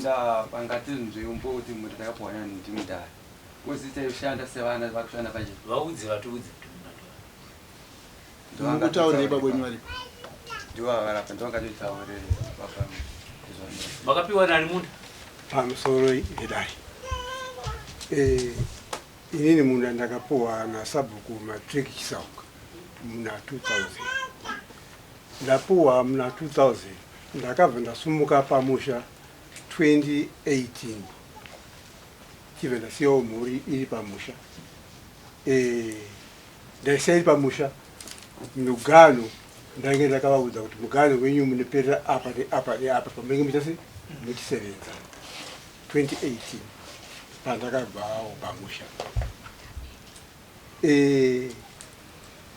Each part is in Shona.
Munda pangati nzvimbo kuti munda takapuwa nani ndimudhara. Kozi taishanda sevana vari kushanda pachi. Vaudze vatiudze kuti munda ndewani. Mukutaurire baba wenyu varipo. Ndiwo varapa ndiwo vangatitaurire baba. Makapiwa nani munda? Pamusoro yedai. Inini munda ndakapuwa nasabhuku Matric Chisauka muna 2000. Ndapuwa muna 2000 ndakabva ndasumuka pamusha 2018 chibva ndasiyawo mhuri iri pamusha. Ndaisiya iri pamusha mugano ndainge ndakavaudza kuti mugano wenyu munoperera apa neapa neapa pamunenge muchasi muchisevenza 2018 pandakabvawo pamusha.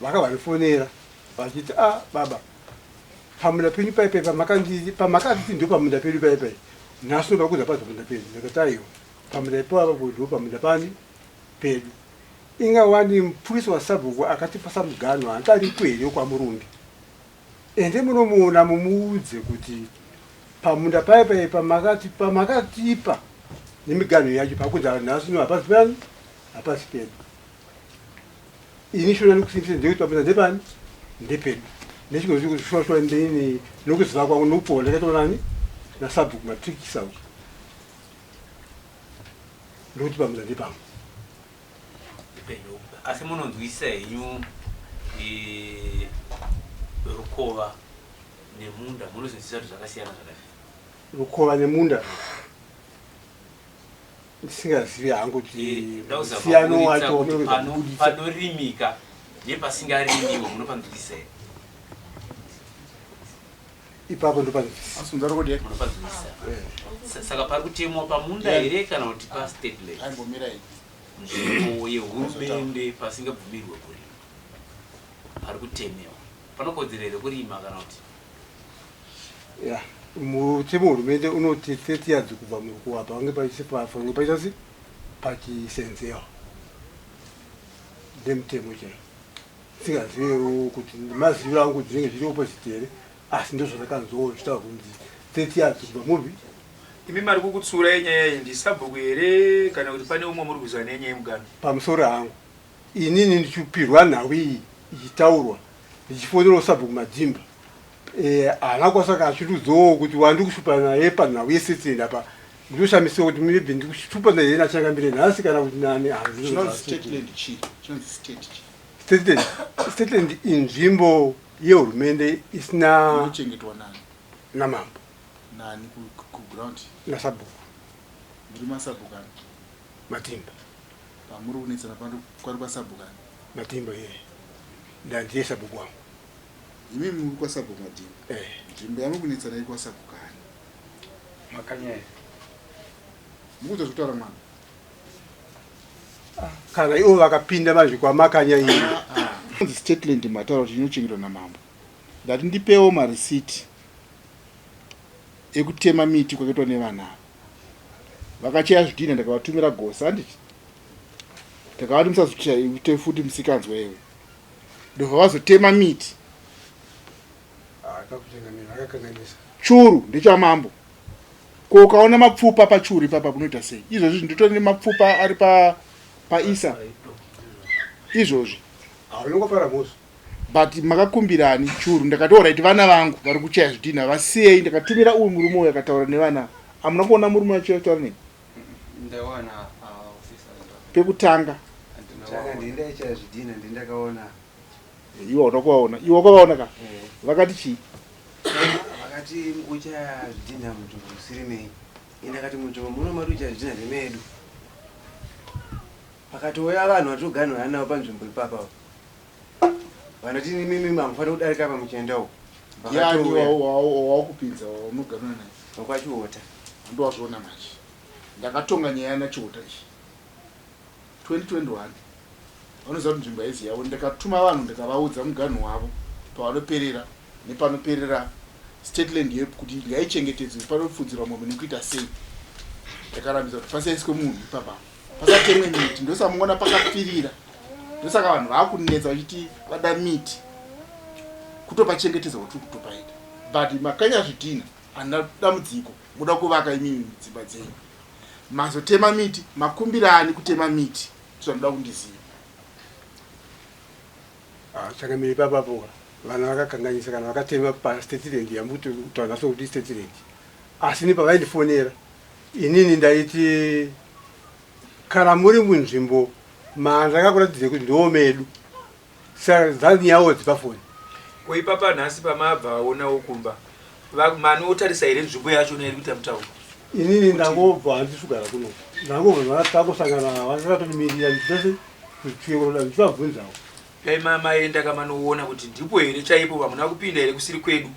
Vakavanifonera vachiti a baba pamunda penyu paipai pamakanditi ndo pamunda pedu paipai nhasi unoda kuza pazi pamunda pedu. Ndakati aiwa pamunda ipapo ndo pamunda pani pedu. Inga wani mupurisa wasabhuku akatipa samugano handariko here kwaMurumbi, ende munomuona mumuudze kuti pamunda paipai pamakatipa nemiganho yacho pakunzi nhasi uno hapasi pani hapasi pedu. Ini shona ndikusimbisa ndekuti pamunda ndepani ndepedu. Nechinoshwa ndini nokuziva kwangu nokupuwa ndakaitwa nani nasabhuku Matric Chisauka ndokuti pamunda ndepangu. Asi munonzwisisa henyu rukova nemunda munozvinzwisisa kuti zvakasiyana zvakadii? Rukova nemunda ndisingazivi hangu kuti musiyano wacho panorimika nepasingarimiwe munopanzwisisa here? Ipapo ndopanzwisisa. Munopanzwisisa. Saka pari kutemwa pamunda here kana kuti pastate land? Nzvimbo yehurumende pasingabvumirwe kurima pari kutemewa panokodzera here kurima kana kuti? Ya, mutemo wehurumende unoti 30 yards kubva murukova pange pachisepange paita pachisenzewa ndemutemo chaiwo. Singazivewo kuti maziviro angu kuti zvinenge zviri opposite here, asi ndozvatakanzwawo zvichitaura kunzi 30 yards kubva mupi. Imi mari kukutsiurai nyaya iyi ndisabhuku here kana kuti pane umwe muri kuziva nenyaya yemugano? Pamusoro hangu inini ndichipirwa nhau iyi ichitaurwa ndichifonerawo sabhuku Madzimba haana kwasaka achitiudzawo kuti wandikushupa naye panhau yesetsenda apa. Ndinoshamisika kuti maybe ndikushupa naye nachangamire nhasi kana kuti nani. Chinonzi state land chii? Chinonzi state chii? State land, state land inzvimbo yehurumende isina inochengetwa nani? Namambo. Nani kuground? Nasabhuku. Muri masabhuku ani? Matimba. Pamuri kunetsana kwari kwasabhuku ani? Matimba iye. Ndandiye sabhuku wangu. Imi muri kwasabhuku Matimba. Nzvimbo yamuri kunetsana iri kwasabhuku ani? Makanya here? Mukuudza zvekutaura mwana. Kana ivo vakapinda manje kwamakanya iyi. Inonzi state land mataura kuti inochengetwa namambo. Ndati ndipewo marisiti ekutema miti kwakaitwa nevana ava. Vakacheya zvidhinha ndakavatumira gosa handiti? Ndakavati musazoite futi musikanzwa iwe. Ndobva vazotema miti. Churu ndechamambo. Ko ukaona mapfupa pachuru ipapa unoita sei? Izvozvi nditori nemapfupa ari pa paisa izvozvi. Unongopara mhosva. But makakumbirani churu ndakati alright vana vangu vari kuchaya zvidhinha vasiyei ndakatumira uyu murume uyu akataura nevana. Hamuna kuona murume wacho achitaura neni? Ndaona pekutanga. Tanga ndindaichaya zvidhinha ndindakaona. Iwe hauna kuvaona. Iwe wakavaona ka? Vakati chii? Vakati mukuchaya zvidhinha munzvimbo musiri menyu. Ini ndakati munzvimbo muno mari kuchaya zvidhinha ndemedu. Pakatouya vanhu vatinoganhurana navo panzvimbo ipapa. Vanoti mimi hamufaniri kudarika apa muchienda uko. Ndiani wawakupinza waunoganhura naye? WekwaChihota. Ndowazviona manje. Ndakatonga nyaya naChihota iyi. 2021 vanoziva kuti nzvimbo haizi yavo. Ndakatuma vanhu ndikavaudza muganhu wavo pavanoperera nepanoperera state land yedu kuti ngaichengetedzwe panopfudzirwa mombe nekuita sei. Ndakarambidza kuti pasaiswe munhu ipapa, pasatemwe miti. Ndosaka muona pakapfirira, ndosaka vanhu vakunetsa vachiti vada miti, kutopachengetedza kwatiri kutopaita. But makanya zvidhina. Handina dambudziko, muda kuvaka imimi dzimba dzenyu. Mazotema miti, makumbira ani kutema miti? Ndozvandinoda kundiziva. Ah, changamire ipapapo vana vakakanganisa kana vakatema pastatement yamuti kutaura nhasi kuti statement asi ini pavaindifonera inini ndaiti kana muri munzvimbo mandakakuratidzai kuti ndiwo medu saka dzanyawo dzipafoni. Ko ipapa nhasi pamabva aonawo kumba manotarisa here nzvimbo yacho iri kuita mutauro? Inini ndangobva handisi kugara kuno ndangobva takosangana vakatomirira nditose kuchiyekoroda ndichivabvunzawo. Dai maenda kamanoona kuti ndipo here chaipo pamuna kupinda here kusiri kwedu.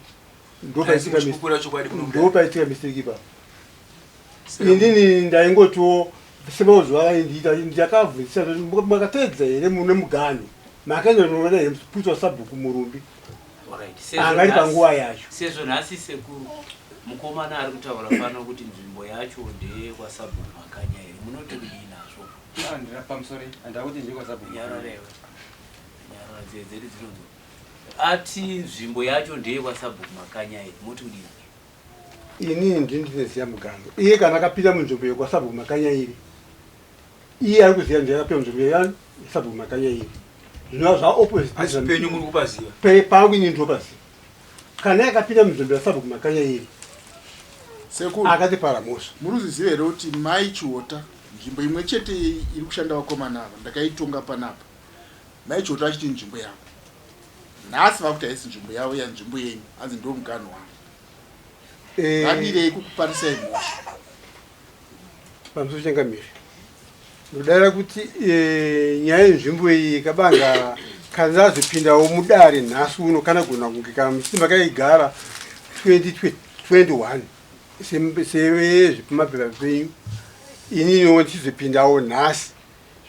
Ndopaitika mistake ipapo. Inini ndaingotiwo semauzuva avaindiita ndakabvunzisa makateedza here mune muganhu makaenda kunoona here muputsi wasabhuku murumbi anga ari panguva yacho. Sezvo nhasi sekuru mukomana ari kutaura pano kuti nzvimbo yacho ndeyekwasabhuku Makanya here munoti kudii nazvo? Ah, pamusoro handakuti ndeyekwasabhuku. Nyarara iwe. Nyarara nzeve dzedu dzinonzwa. Ati nzvimbo yacho ndeyekwasabhuku Makanya here moti kudii nazvo? Inini ndini ndinoziva muganhu. Iye kana akapinda munzvimbo yekwasabhuku Makanyairi, iye ari kuziva nzvimbo yakapinda munzvimbo yeyani yasabhuku Makanyairi. Zvinova zva opposite. Asi penyu muri kupaziva? Pangu inini ndinopaziva. Kana yakapinda munzvimbo yasabhuku Makanyairi, Sekuru, akati para mhosva. Muri kuzviziva here kuti mai Chihota nzvimbo imwe chete iyi iri kushanda vakomana ava ndakaitonga panapa. Mai Chihota vachiti nzvimbo yavo. Nhasi vakuti haisi nzvimbo yavo ya nzvimbo yenyu hanzi ndiwo muganhu wangu. Eh. Vadirei kukuparisai mhosva? Pamusoro changamire. Ndodaira kuti eh, nyaya yenzvimbo iyi kabanga kazazopindawo mudare nhasi uno kana gona kunge kana muchiti makaigara 2021 sevezvepamapepa penyu ininiwo ndichizopindawo nhasi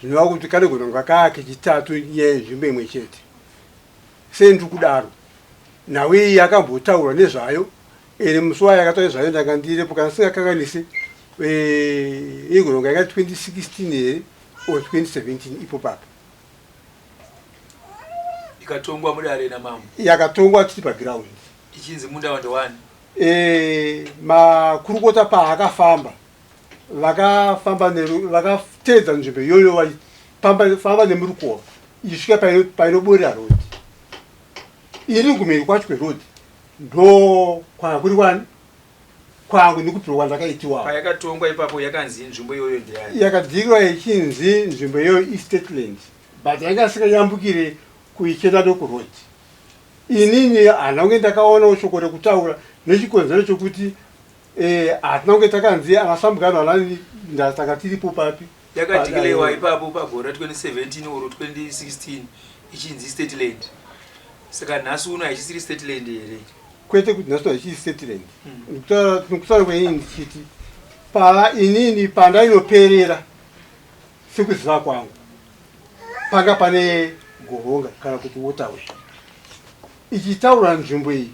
zvinova kuti kanogona kunga kaa kechitatu nyaya yenzvimbo imwe chete. Sei ndiri kudaro? Nhau iyi yakambotaurwa nezvayo ende musi wayo yakataurwa nezvayo ndanga ndiripo kana singakanganise eh, igona kunga yanga 2016 here or 2017 ipo papa ikatongwa mudare namambo yakatongwa tiri pagiraundi ichinzi munda wandewani eh, makurukota paakafamba vakafamba vakateedza nzvimbo iyoyo vachifamba nemurukova ichisvika painoburira road iri kumhiri kwacho kweroad ndo kwanga kuri kwani kwangu nekupirwa kwandakaitiwawo payakatongwa ipapo yakanzi nzvimbo iyoyo ndeyani yakadzikirwa ichinzi nzvimbo iyoyo istatland but yanga isingayambukire kuichenda nokuroad inini handina kunge ndakaonawo shoko rekutaura nechikonzero chokuti Eh, hatina kunge takanzi anasambukano anani ndatanga tiripo papi yakadhikilewa ipapo pagore 2017 or 2016 ichinzi state land saka nhasi uno haichisiri state land here kwete kuti nhasi haichiri state land hmm. ndikutaura kwenini ndichiti pava inini pandainoperera sekuziva kwangu panga pane goronga kana kuti waterway ichitaura nzvimbo iyi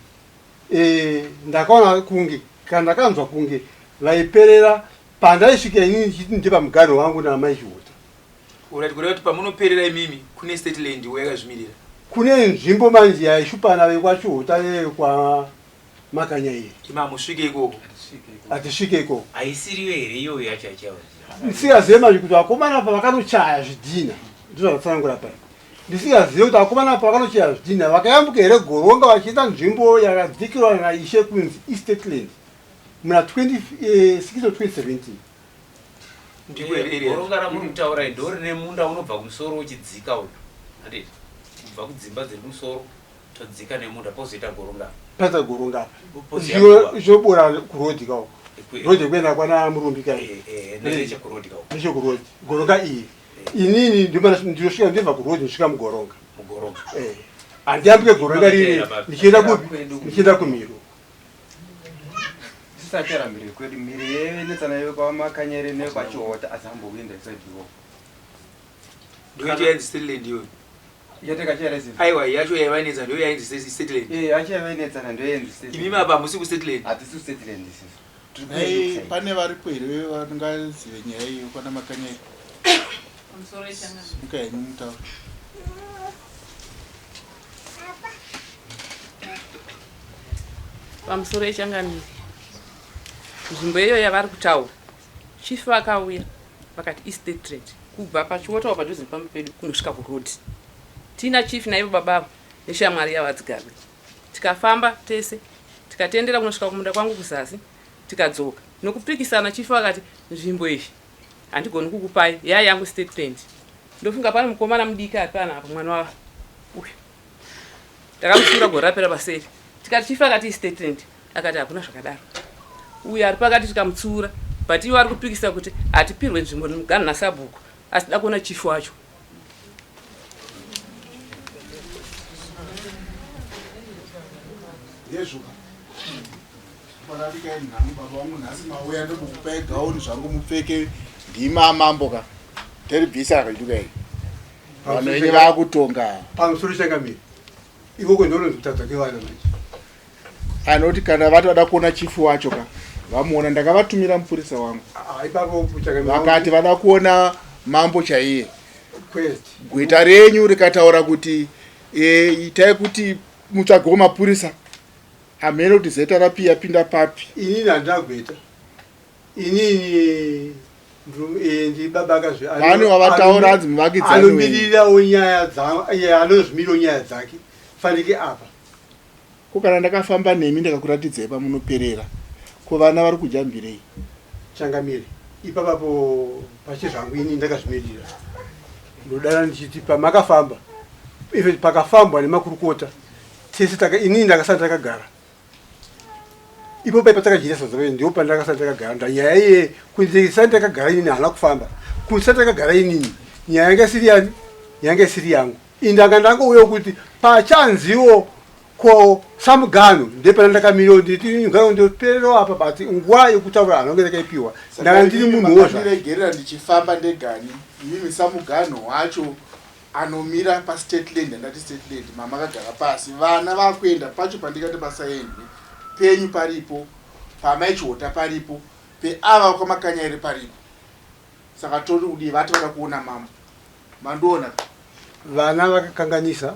Eh, ndakaona kunge kana ndakanzwa kunge vaiperera pandaisvika inini ndichiti ndepamuganho wangu naamai Chihuta. Alright, kureva kuti pamunoperera imimi kune state land wo yakazvimirira. Kune nzvimbo manje yaishupana vekwaChihuta vekwa Makanyairi. Imi hamusvike ikoko. Hatisvike ikoko. Haisiriyo here iyoyo yacho yachawa? Ndisingazive manje kuti vakomana apa vakanochaya zvidhina ndozvavatsanangura pai. Ndisingazive kuti vakomana apa vakanochaya zvidhina vakayambuka here goronga vachienda nzvimbo yakadzikirwa naishe kunzi Estatland muna 2016 or 2017. Ndiko here area? Goronga ramuri kutaura iri ndorine munda unobva kumusoro uchidzika uyu. Handiti? Kubva kudzimba dziri kumusoro todzika nemunda pozoita goronga. Paita goronga apa. Zvobora kurodhi ka uko. Rodhi kuenda kwana Murumbi ka. Eh, eh, nechekurodhi ka uko. Nechekurodhi. Goronga iyi. Inini ndinosvika ndibva kurodhi ndosvika mugoronga. Mugoronga. Eh. Handiyambuke goronga riri ndichienda kupi? Ndichienda kumhiro. Tisachera mhiri kwedu mhiri yenetsana yekwamakanyere nekwachihota asi hambokuenda isaidi ikoko. Ndoita yainzi state land iyoyo. Yatakachaira izvi. Aiwa yacho yaivainetsa ndiyo yainzi state land. Eh, yacho yaivainetsana ndiyo yainzi state land. Imimi apa hamusi kustate land. Hatisi kustate land isusu. Dai pane varipo here vangazive nyaya iyo kwana Makanyai? Simuka henyu mutaure. Pamusoro yechangamire. Nzvimbo iyoyo yavari kutaura, chief vakauya vakati istate trade kubva pachiwotawo padhuze nepamba pedu kunosvika kuroad. Tiina chief naivo baba ava neshamwari yavo adzigarwe. Tikafamba tese tikatendera kunosvika kumunda kwangu kuzasi tikadzoka. Nokupikisana chief vakati nzvimbo iyi handigoni kukupai yaa yangu state land. Ndofunga pane mukomana mudiki ari pana apa mwana wa uyu. Takamutsiura gore rapera paseri. Tikati chief akati state land akati hakuna zvakadaro. Uyu ari pakati tikamutsiura but iwo ari kupikisa kuti hatipirwe nzvimbo nemuganhu nasabhuku asi da kuona chief wacho. Ndezvoka. Parabikai nhamu baba vangu nhasi mauya ndokukupai gauni zvangu mupfeke ndima mambo ka. Teribvisa akaituka iyi. Vanhu venyu vakutonga. Pamusoro changamire. Ikoko ndononzi kutadza kwevana manje. Anoti kana vati vada kuona chifu wacho ka vamuona ndakavatumira mupurisa wangu. Ah, ipapo changamire. Vakati vada kuona mambo chaiye. Quest. Gweta renyu rikataura kuti e, itai kuti mutsvagewo mapurisa. Hameno kuti ZRP yapinda papi. Inini handina gweta. Inini ndibaba akazvi Vane wavataura hanzi muvakidzani wenyu. Anomirirawo nyaya dza anozvimirirawo nyaya dzake. Fanike apa. Ko kana ndakafamba nemi ndakakuratidzai pamunoperera. Ko vana vari kujambirei? Changamire, ipapapo pachezvangu ini ndakazvimirira. Ndodana ndichiti pamakafamba, even pakafambwa nemakurukota, tese taka inini ndakasara ndakagara. Ipo pai patakadyira sadza paye ndipo pandakasara ndakagara. Ndanyaya iye kunze isati ndakagara inini haana kufamba. Kunze ndakagara inini nyaya yanga isiri yani, yanga isiri yangu. Indanga ndangouya kuti pachanziwo ko samugano ndepana ndakamira nditi ngano ndoperero apa but nguva yekutaura hana kunge ndakaipiwa ndanga ndiri munhuwo zva Ndiregerera ndichifamba ndegani imimi samugano wacho anomira pastate land andati state land mama akagara pasi vana vakuenda pacho pandikati pasaendwe penyu paripo pamai chihota paripo peava kwamakanyaire paripo saka tori kudii vati vada kuona mambo mandiona vana vakakanganisa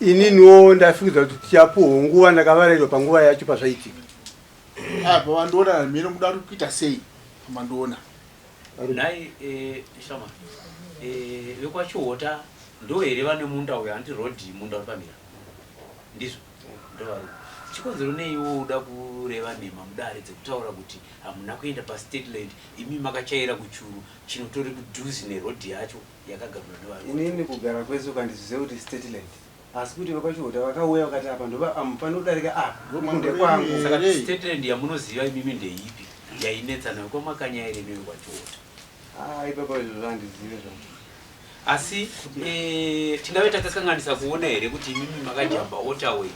ininiwo ndaifungidza kuti tichapuhwa nguva ndakavarairwa panguva yacho pazvaitika apa vandiona mhino muda kuita sei pamandiona Nhai eh, shama eh, vekwaChihota ndo here vane munda uyo hanti road munda uri pamira ndizvo ndovari chikonzero nei iwo uda kureva nhema mudare dzekutaura kuti hamuna kuenda pastate land imi makachaira kuchuru chinotori kudhuzi neroad yacho yakagarwa nevari Inini kugara kwese ukandizive kuti state land asi kuti vekwaChihota vakauya vakati apa ndova amufaniri kudarika apa kunde kwangu. Saka state land yamunoziva imimi ndeipi yainetsa nayo kwamakanya here neyekwaChihota? Ah, ipapo izvozvo handizive zvangu. Asi eh, tingave takakanganisa kuona here kuti imimi makajamba waterway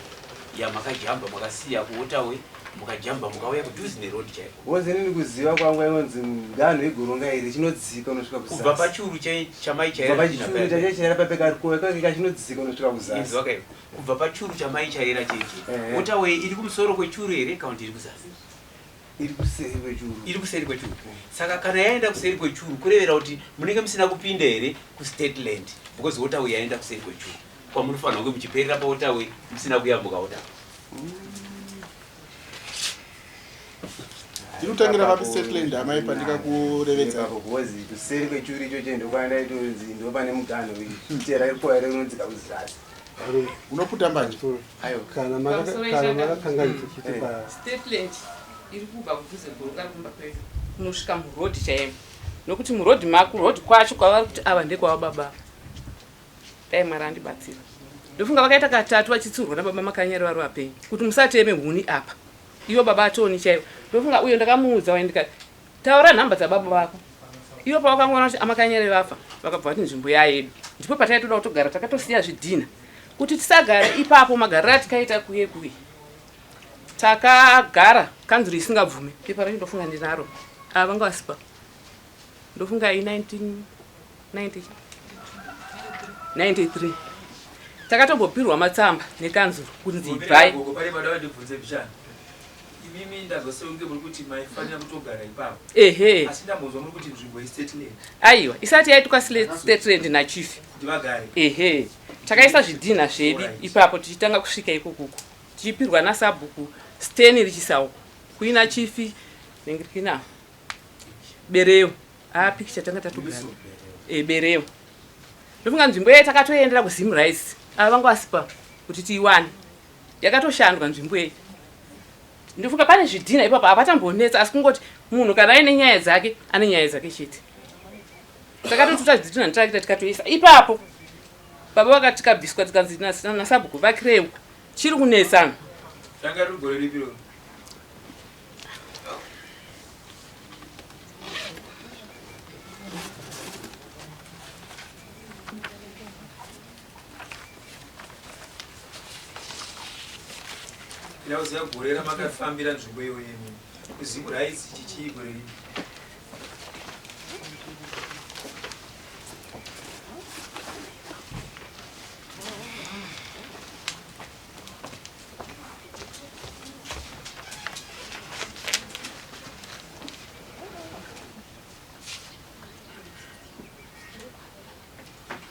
yamakajamba makasiya kuwaterway mukajamba mukauya kudhuze neroad chaiko? Because inini kuziva kwangu inonzi nganhu yegoronga iri chinodzika unosvika kuzasi. Kubva pachuru chamai chaira Kubva pachuru chaiye chaira papekarikoya kange kachinodzika unosvika kuzasi. Inzwa kai. Kubva pachuru chamai chaira cheche. Waterway iri kumusoro kwechuru here kana kuti iri kuzasi? Iri kuseri kwechuru. Iri kuseri kwechuru. Saka kana yaenda kuseri kwechuru kurevera kuti munenge musina kupinda here kustate land because waterway yaenda kuseri kwechuru. Kwamunofanira kunge muchiperera pawaterway musina kuyambuka waterway. Ndinotangira papi state land amai pandikakurevedza. Because kuseri kwechuru ichocho ndokwandaitozi ndopane muganho tera ikoya rinodzika kuzasi. Unoputa mbanje? Aiwa. Kana makakanganisa chete pa state land iri kubva kudhuze goronga rekumba kwedu kunosvika muroad chaimo nokuti muroad mako road kwacho kwavari kuti ava ndekwava baba dai Mwari andibatsira ndofunga vakaita katatu vachitsurwa nababa Makanyari vari vapenyu kuti musateme huni apa ivo baba atoni chaivo ndofunga uyo ndakamuudza waye ndikati taura nhamba dzababa vako ivo pavakangoona kuti amakanyari vafa vakabva vati nzvimbo yayedu ndipo pataitoda kutogara takatosiya zvidhina kuti tisagara ipapo magariro atikaita kuye kuye takagara kanzuro isingabvume pepa racho ndofunga ndinaro ava vanga vasipa ndofunga i 1990 93 takatombopirwa matsamba nekanzuro kunzi ibvai. Gogo pane pada vandibvunze mbichana. Imimi ndazwa sekunge muri kuti maifanira kutogara ipapo. Ehe. Asi ndambonzwa muri kuti nzvimbo istate land. Aiwa, isati yaitwa state land nachief. Kuti vagare. Ehe. Takaisa zvidhinha zvedu ipapo tichitanga kusvika ikokuko. Tichipirwa nasabhuku Steni Richisauko. Kuina chief Nengirikina. Bereo. Ah, picture tanga tatogara. Eh, Bereo. Ndofunga nzvimbo iye takatoendera kuZim Rice. Ava vanga vasipa kuti tiiwane. Yakatoshandwa nzvimbo iyi. Ndofunga pane zvidhina ipapo hapatambonetsa asi kungoti munhu kana aine nyaya dzake ane nyaya dzake chete. Takatotuta zvidhina netarakita tikatoisa ipapo. Baba vakati tikabviswa tikanzi nasabhuku vakirewo. Chiri kunetsana. Ranga riri gore ripi roro? Ndauziva gore ramakafambira nzvimbo iyoyo imi. Kuzimu rice chichii gore ripi?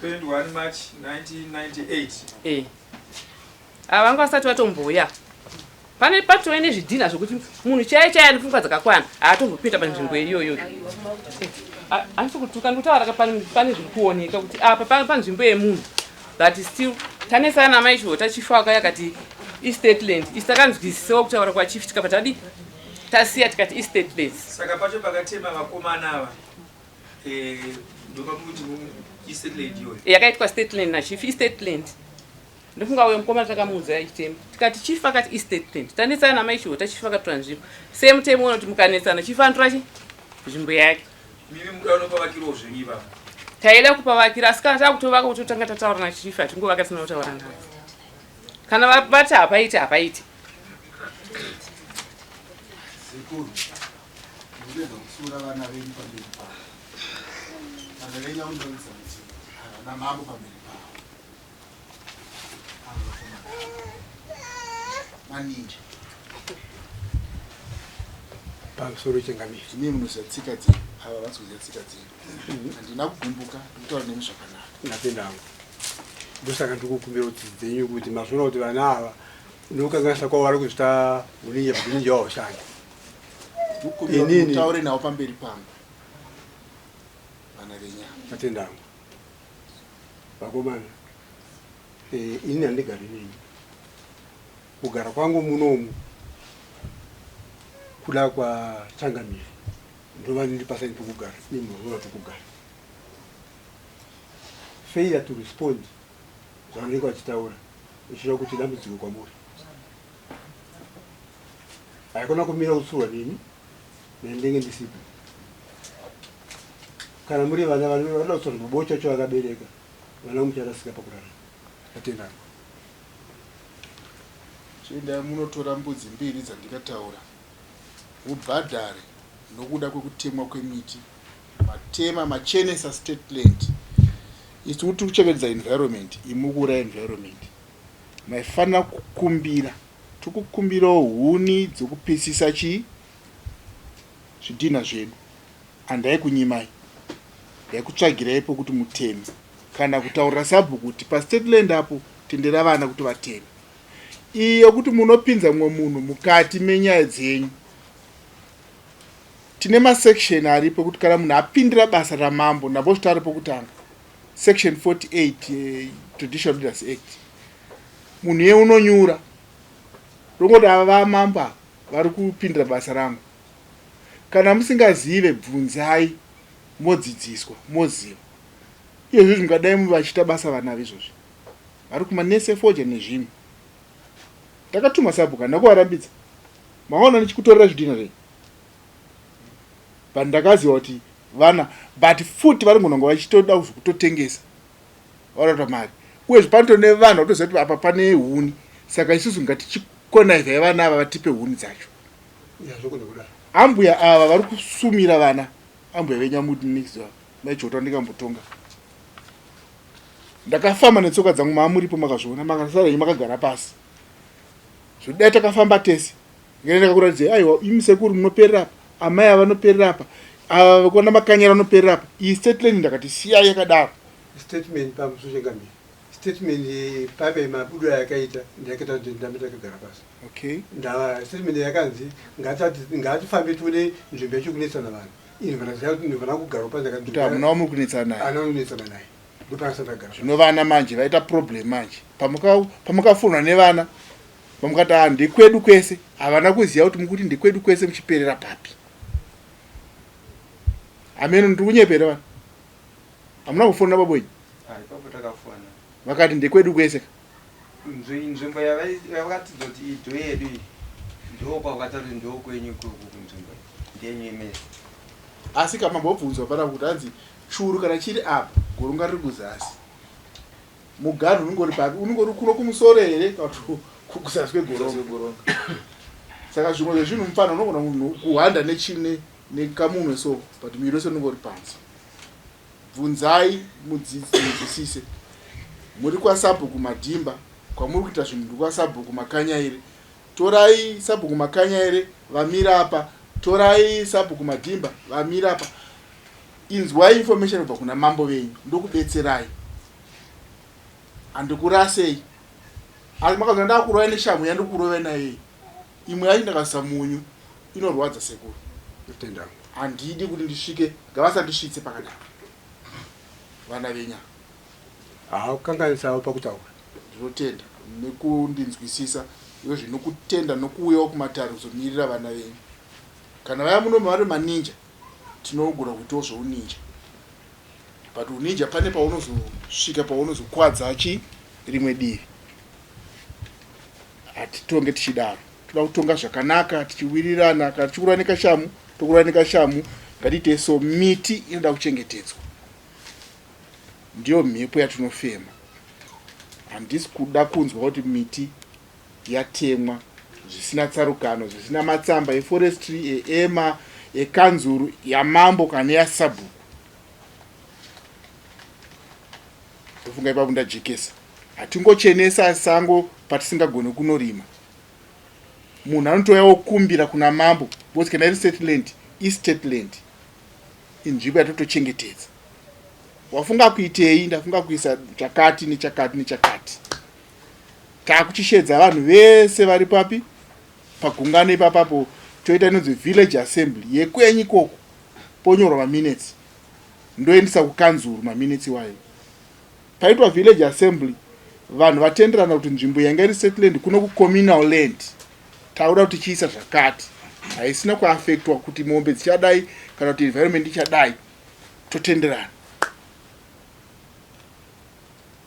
21 March 1998. Eh. Ava vanga vasati vatombouya. Pane patove nezvidhina zvokuti munhu chaiye chaiye ane pfungwa dzakakwana haatombopinda panzvimbo iyoyo. Handisi kutuka ndikutaura pane zviri kuoneka kuti apa panzvimbo yemunhu but still tanesana namai Chihota chief akauya akati istate land isu takanzwisisawo kutaura kwachief tikabva tadi tasiya tikati istate land. Saka pacho pakatema vakomana ava eh, ndopamuti istate land iyoyo yakaitwa state land nachief istate land. Ndofunga uyo mukoma takamuudza achitema tikati chief akati istatement tanetsana namai Chihota chief akatora nzvimbo semutemo unoti mukanetsana chief anotora chi nzvimbo yake. Mimi muda unopavakirawo zvenyu ipapa. Taida kupavakira asi kana takutovaka kutotanga tataura nachief hatingovaka tisina kutaura navo. Kana vati hapaiti hapaiti. Sekuru, ndinoda kutsiura vana venyu pamberi pavo. Vana venyu vanoratidza kuti havana mambo pamberi pavo. Maninja. Pamusoro changamire. Imi munoziva tsika dzenyu, ava havasi kuziva tsika dzenyu. Handina kugumbuka, ndikutaura nemi zvakanaka. Ndapinda hangu. Ndosaka ndikukumbira kuti dzenyu kuti mazviona kuti vana ava nokukanganisa kwavo vari kuzvita uninja kuti uninja wavo haushandi. Ndikukumbira kuti Inini- mutaure navo pamberi pangu. Vana venyama. Matenda hangu. Vakomana, eh, ini handigari nemi. Kugara kwangu munomu kuda kwachangamire ndova ndiri pasani pekugara imi munova pekugara. Failure to respond zvavanenge vachitaura zvichireva kuti dambudziko kwamuri. Haikona kumira kutsurwa neni nendenge ndisipo. Kana muri vana vanoda kutsurwa mabocho acho vakabereka vana mucharasika pakurarama. Atenda. Chiendai munotora mbudzi mbiri dzandikataura mubhadhare nokuda kwekutemwa kwemiti matema machenesa state land. Isu tiri kuchengetedza environment, imi kuuraya environment. Maifanira kukumbira, tikukumbirawo huni dzekupisisa chii zvidhinha zvedu. Handaikunyimai, ndaikutsvagirai pokuti muteme kana kutaurira sabhuku kuti pastate land apo tendera vana kuti vateme. Iyi yokuti munopinza mumwe munhu mukati menyaya dzenyu. Tine masection aripo ekuti kana munhu apindira basa ramambo, ndambozvitaura pokutanga, section 48 yeTraditional Leaders Act, munhu iye unonyura rongoti ava vamambo ava vari kupindira basa rangu. Kana musingazive bvunzai modzidziswa moziva. Iyezvizvi mungadai vachiita basa vana ava izvozvi vari kumanese foja nezvimwe. Ndakatuma sabhuku handina kuvarambidza. Maona ndichikutorera zvidhina zvenyu. But ndakaziva kuti vana but futi vari kunonga vachitoda kutotengesa varota mari. Uyezve panotori nevanhu vatoziva kuti apa pane huni saka isusu ngatichikonaivhai vana ava vatipe huni dzacho. Ambuya ava vari kusumira vana ambuya venyamuti next door maijota ndikambotonga. Ndakafamba netsoka dzangu maamuripo makazviona makasara henyu makagara pasi. Zvodai takafamba tese. Ngene ndakakuratidzai aiwa imi sekuru munoperera apa amai ava vanoperera apa ava vekwana makanyara vanoperera apa iyi state land ndakati siyai yakadaro. Statement pamusoro changamire. Statement paipa mabudo ayakaita ndakaita kuti ndambe ndakagara pasi. Okay. Ndava statement yakanzi ngatifambe tione nzvimbo yacho kunetsana vanhu. Ini vanaziva kuti ndinofanira kugara pasi kuti hamuna wamuri kunetsana naye. Ana kunetsana naye. Ndopakasati agara. Zvino vana manje vaita problem manje. Pamukafunwa nevana pamukati ah ndekwedu kwese havana kuziva kuti mukuti ndekwedu kwese muchiperera papi. Hameno ndiri kunyepera vanhu. Hamuna kufonera baba wenyu? Ah, ipapo takafona. Vakati ndekwedu kwese ka. Nzvimbo yavakatiudza kuti iyi ndo yedu iyi. Ndo kwavakataura kuti ndo kwenyu ikoko kunzvimbo iyi. Ndenyu imese. Asi ka mambobvunzwa panapa kuti hanzi churu kana chiri apa goronga riri kuzasi. Muganhu unongori papi? Unongori kuno kumusoro here kana kuti kuzasi kwegoronga? Saka zvimwe zvezvinhu mupfana unogona kuhwanda nechine nekamunwe so but muviri wese unenge uri panze. Bvunzai munzwisise. Muri kwasabhuku Madhimba, kwamuri kuita zvinhu ndiri kwasabhuku Makanyaire. Torai sabhuku Makanyaire vamira apa, torai sabhuku Madhimba vamira apa. Inzwai information kubva kuna mambo venyu, ndokubetserai. Handikurasei. Asi makazoona ndakurovai neshamhu yandikurovai nayo iyi. Imwe yacho ndakaisa munyu inorwadza sekuru. Tenda. Handidi kuti ndisvike ngavasandisvitse pakadaro vana venya. Haa kukanganisawo pakutaura. Ndinotenda nekundinzwisisa uyezve nokutenda nokuuyawo kumatare kuzomirira vana venyu. Kana vaya muno vari maninja tinogona kuitawo zveuninja but uninja pane paunozosvika paunozokwadza chi rimwe divi. Hatitonge tichidaro. Toda kutonga zvakanaka tichiwirirana kana tichikurwa nekashamu tokurwa nekashamu ngatiitei so miti inoda kuchengetedzwa ndiyo mhepo yatinofema handisi kuda kunzwa kuti miti yatemwa zvisina tsarukano zvisina matsamba eforestry eema ekanzuru yamambo kana yasabhuku ndofunga ipapo ndajekesa hatingochenesa sango patisingagone kunorima munhu anotouya wokumbira kuna mambo because kana iri state land istate land inzvimbo yatotochengetedza wafunga kuitei ndafunga kuisa chakati nechakati nechakati takuchishedza vanhu vese vari papi pagungano ipapapo toita inonzi village assembly yekwenyu ikoko ponyorwa maminutes ndoendesa kukanzuru maminutes iwayo Paitwa village assembly vanhu vatenderana kuti nzvimbo yanga iri state land kuno kucommunal land takuda kuti tichiisa zvakati haisina kuafectwa kuti mombe dzichadai kana kuti environment ichadai totenderana.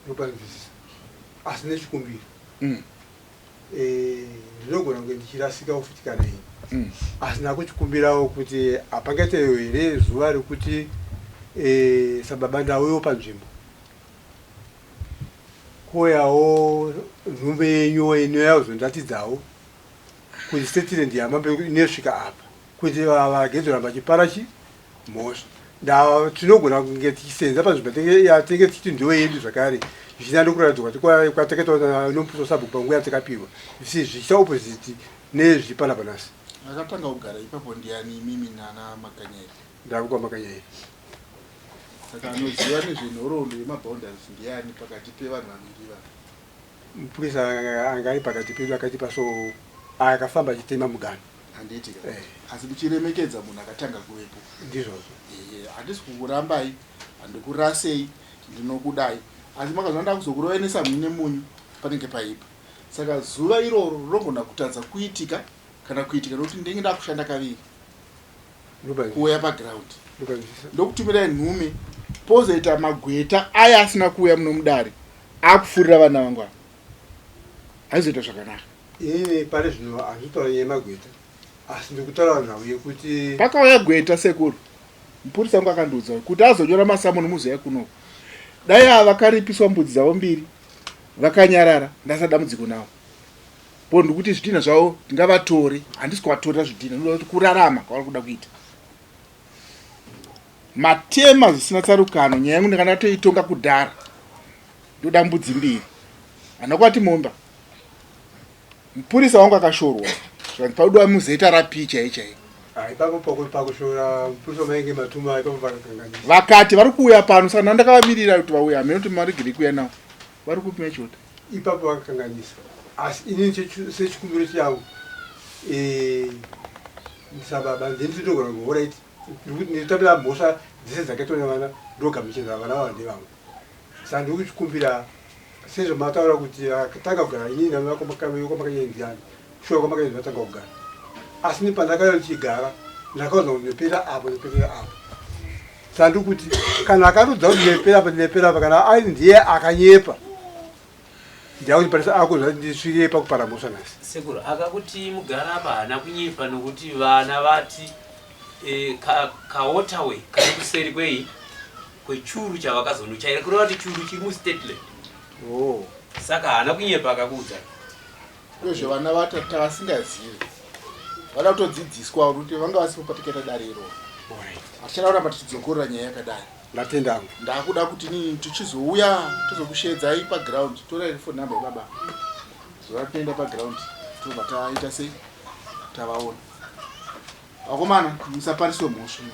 Ndopanzwisisa asi nechikumbiro eh, ndinogona kunge ndichirasikawo futi kana ini asi ndakuchikumbirawo kuti hapangaitewo here zuva rekuti eh, sababa ndauyewo panzvimbo kouyawo nhumbe yenyuwo inouya kuzondiratidzawo kuti statement yamambo inosvika apa kuti vagezoramba vachipara chi mhosva ndava tinogona kunge tichisenza panzvimbo yatinenge tichiti ndiyo yedu zvakare zvichina nokuratidzwa kuti kwatakaitwa nomupuso sabhuku panguva yatakapiwa zvisi zvichiita opposite nezviri panapa nhasi. Akatanga kugara ipapo ndiani imimi nana Makanyairi? Ndava kwaMakanyairi. Saka anoziva nezvenhoroondo yemaboundaries ndiani pakati pevanhu vaviri ivava? Mupurisa anga ari pakati pedu akatipa so akafamba achitema muganhu. Handiti ka? Eh. Asi muchiremekedza munhu akatanga kuvepo. Ndizvozvo. Ehe, handisi kukurambai, handikurasei, ndinokudai. Asi makazoona ndakuzokurovai nesamhu nemunyu panenge paipa. Saka zuva iroro rinogona kutadza kuitika kana kuitika nokuti ndinenge ndakushanda kaviri. Kuuya paground. Ndokutumirai nhume pozoita magweta aya asina kuuya muno mudare akufurira vana vangu ava. Haizoita zvakanaka. Inini pari zvino handitaura nyaya yemagweta asi ndikutaura nhau yekuti pakauya gweta sekuru mupurisa wangu akandiudza kuti azonyora masamoni muzoya kunoku dai ava vakaripiswa mbudzi dzavo mbiri vakanyarara ndasina dambudziko navo bo ndikuti zvidhinha zvavo ndingavatore handisi kuvatorera zvidhinha ndinoda kuti kurarama kwavari kuda kuita matema zvisina tsarukano nyaya yangu ndanga ndatoitonga kudhara ndoda mbudzi mbiri hana kwati momba mupurisa wangu akashorwa zvikanzi paudiwa muzeta rapi chai chai ah, ipapo pakushora mupurisa mainge matuma ipapo vakakanganisa vakati vari kuuya pano saka ndandakavamirira kuti vauya hameno kuti maregere kuuya nawo Vari kupi mechota? Ipapo vakakanganisa asi inini sechikumbiro changu eh, sababa ndinotogona kuhoraiti ndinotambira mhosva dzese dzakaitwa nevana ndogamuchira vana vava ndevangu saka ndiri kuchikumbira sezvamataura kuti akatanga kugara inini namakwamakanyenziani shuwa kwamakanyenzi vatanga kugara asi ni pandakauya ndichigara ndakaona kuti ndopera apo ndopera apo saka ndiri kuti kana akatodza kuti ndopera apa ndopera apa kana ari ndiye akanyepa ndakuti parisa ako ndisvike pakupara mhosva nhasi. Sekuru akakuti mugara apa haana kunyepa nokuti vana vati e, ka, ka waterway kari kuseri kwei kwechuru chavakazonochaira kureva kuti churu chiri mustateland. Oh. Saka haana kunyepa akakuudza. Uyezve vana vatata vasingazivi vada kutodzidziswa kuti vanga vasipo patikaita dare iroro. Hatichada kuramba tichidzokorora nyaya yakadai. Ndatenda hangu. Ndakuda kuti nini tichizouya tozokusheedzai paground torai phone number yababa. Zuva tinoenda paground tobva taita sei tavaona. Vakomana musapariswe mhosva.